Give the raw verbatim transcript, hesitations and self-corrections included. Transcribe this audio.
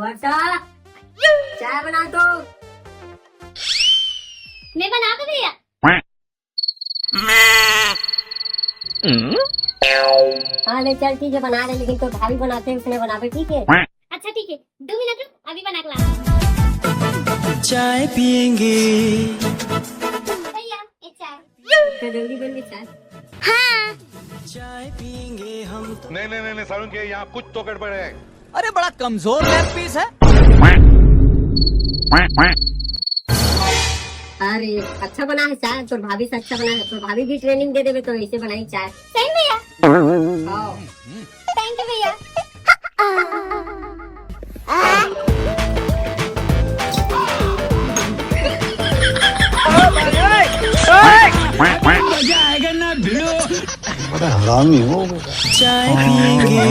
वर्षा, चाय बना तो। मैं बना के भैया। हाँ ले चल ठीक है, बना ले, लेकिन तो भाभी बनाते हैं, उसने बनावे, ठीक है? अच्छा ठीक है, दो मिनट रुक, अभी बना के ला। चाय पियेंगे। भैया, ये चाय। इतना जल्दी बन गई चाय? हाँ। चाय पियेंगे हम तो। नहीं नहीं नहीं नहीं, सारुण के यहाँ कुछ तो गड़बड़ है। अरे बड़ा कमजोर लेग पीस है। अरे अच्छा बना है चाय, तोर भाभी से अच्छा बना है। तोर भाभी भी ट्रेनिंग दे देवे तो ऐसे बनाई चाय। सही भैया। हाँ। थैंक यू भैया। बड़ा हरामी हो। चाय पियेंगे।